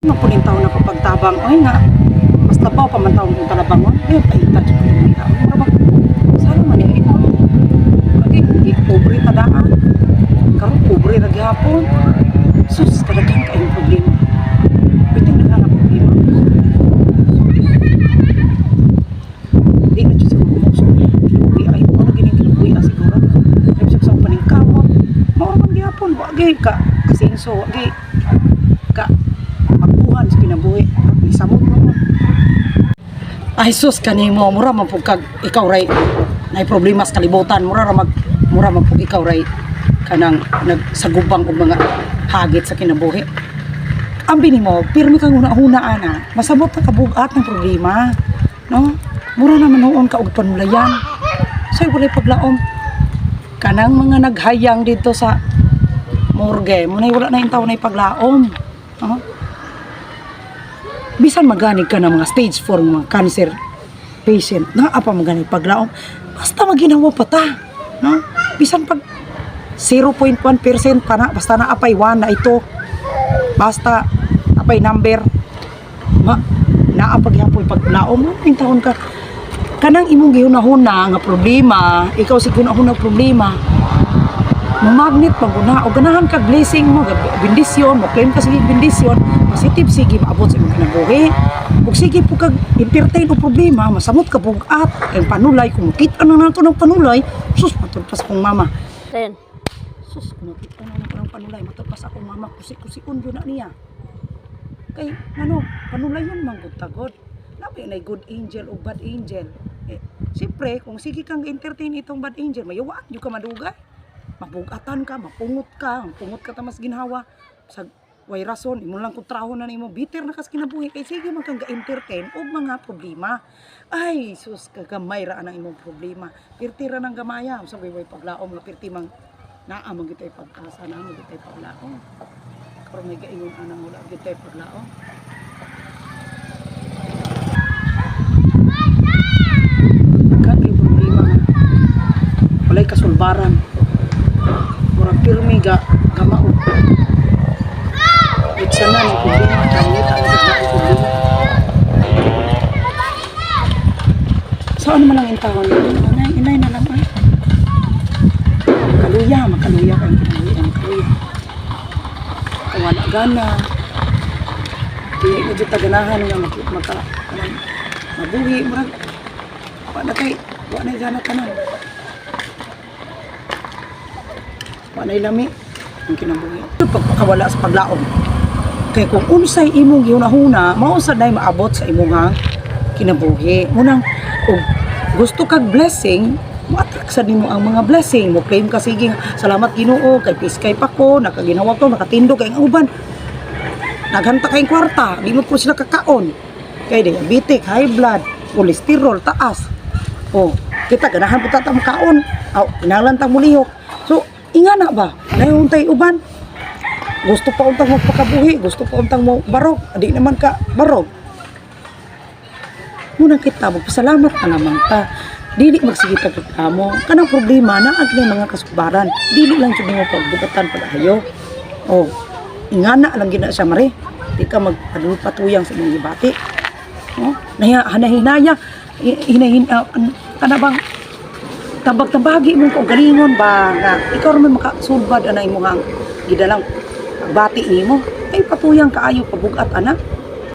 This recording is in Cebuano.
Mapuning taon ako pagtabang, oy nga, mas labaw pa man taon kung talabangon, ay, paita, dyan ko yung tao. Mura ba, sana man eh, Kagi, di, pobre tadaan. Karon pobre ra gihapon. Sus, kadaghan kaayong problema. Pwede naghanap problema. Di na dyan siguro mo. So, kinabuhi ay, ano gining kinabuhi na siguro. Ay, bisag sa paningkamot. Mao man gihapon, wa gyud ka asenso, wa gyud ka magbuhan sa kinabuhi. Ni samot mo. Ay sus, kanimo mura man pud kag ikaw ray nay problema sa kalibutan, mura man pud ikaw ray kanang nagsagubang og mga hagit sa kinabuhi. Ambi nimo, pirmi kang una-una ana, masabot ang kabugat ng problema, no? Mura naman noon ka og panulayan. Say walay paglaom. Kanang mga naghayang dito sa morgue, munay wala na yung taon na paglaom. No? Bisan maganig ka ng mga stage 4 mga cancer patient, naa pa maganig paglaom. Basta maginawa pa ta, no? Bisan pag 0.1% pa na, basta na apay 1 na ito. Basta apay number ma naa paghapoy paglaom mo ning taon ka kanang imong gihunahuna nga problema, ikaw si hunahuna problema mo, magnet pag una o ganahan ka blessing mo, bendisyon mo, claim ka sige bendisyon, positive, sige maabot sa imong kinabuhi. Ug sige po kag entertain og problema, masamot ka bugat ang panulay. Kung makita na nato ng panulay, sus, matud pa sa akong mama. Ten. Sus, kung makita na nato ng panulay, matud pa sa akong mama, kusi-kusion yun na niya. Kay ano, panulay yun man gud tagod. Labi na good angel o bad angel. Eh, siyempre, kung sige kang entertain itong bad angel, mayuwaan jud ka madugay. Mabugatan ka, mapungot ka, mapungot ka ta mas ginhawa. Sa way rason, imo lang kontraho na nimo, bitter na kas kinabuhi kay sige man kang ga-entertain og mga problema. Ay, sus, kagamay ra ang imong problema. Pirti ra ng gamaya, sa way paglaom nga pirti mang naa man gitay pag-asa, naa man gitay paglaom. Karon may gaingon anang wala gitay paglaom. Daghan kay problema nga walay kasulbaran. Murag pirmi ga gamao. Itsanan ang problema, kangita ang gitna ang problema. Saan man ang intawon nito? Inay, inay na lang ay. Makaluya, makaluya kayong kinabuhi, makaluya. Kung wala gana, di na dyan taganahan nga maka, maka, kanang mabuhi, murag, wa na kay, wa na gana tanan. Wa na lami ang kinabuhi. Pagpakawala sa paglaom. Kay kung unsay imong gihunahuna, mao sad nay maabot sa imong nga kinabuhi. Munang kung gusto kag blessing, mo-attract sad nimo ang mga blessing. Mo claim ka sige, salamat Ginoo kay piskay pa ko, nakaginawa ko, nakatindog kay ang uban. Naghanta kay kwarta, di mo po sila kakaon. Kay diabetic, high blood, cholesterol taas. Oh, kita ganahan po ta kaon. Aw, kinahanglan ta mulihok. So, ingana ba? Nayon tay uban. Gusto pa untang magpakabuhi, gusto pa untang mo barog, di naman ka barog. Muna kita magpasalamat na lamang ta. Dili magsige ta reklamo. Kanang problema naa gyud mga kasukbaran. Dili lang jud mo pagbugatan pag-ayo. Oh, ingana lang gina siya mare. Di ka magpadulpatuyang sa imong gibati. Oh, nahiya hanahinaya, hinahin kana bang tambag-tambagi imong kaugalingon ba nga ikaw ra may makasulbad ana imong ang gidalang bati nimo. Ay patuyang kaayo pabugat ana.